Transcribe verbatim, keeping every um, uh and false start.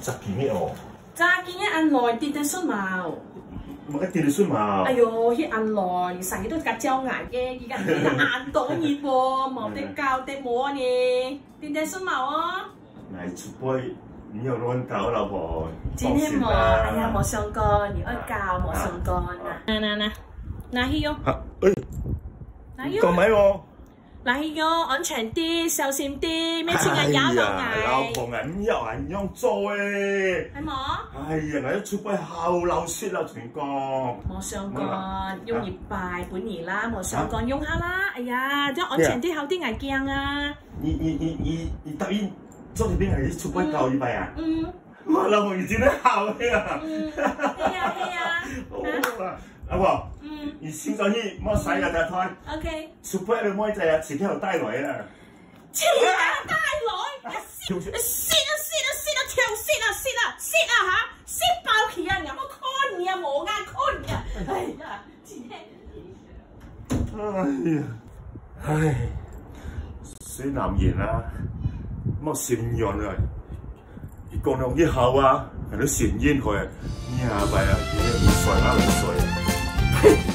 十幾日哦。十幾日恁耐，頂得順無？毋係頂得順嘛？哎喲，佢恁耐，佢成日都甲招𠊎个，佢甲你恁多日無，無得搞得無呢，頂得順無哦？𠊎出背，你有亂搞老婆，真係無，放心啦。哎呀，無相干，你愛搞，無相干啊。拿拿拿，拿去用，啊，哎，拿去用。講咩哦？ 來喲，安全啲，小心啲，免請人搖到哎呀，𠊎。老婆啊，毋要恁樣做誒。係無？哎呀，𠊎要出背好老實啦，同你講。無相干，用一擺分你啦，無相干，用下啦。哎呀，這安全啲好啲，𠊎驚啊。你你你你你答應做這邊還是出背搞一擺啊？嗯。哇，老婆你真的好呀。嗯，係啊係啊。哦，老婆，嗯，你心中意，莫使人家退。OK。 出背个妹仔啊，自家有帶來啦。自家帶來？食啊食啊食啊食啊，挑食啊食啊食啊哈！食飽佢啊，若無看你啊，無眼看你啊！哎呀，真係。哎呀，唉，細男人啊，莫心軟啊！你講兩句好啊，還係承認佢，你下擺啊，你毋衰啊，毋衰啊！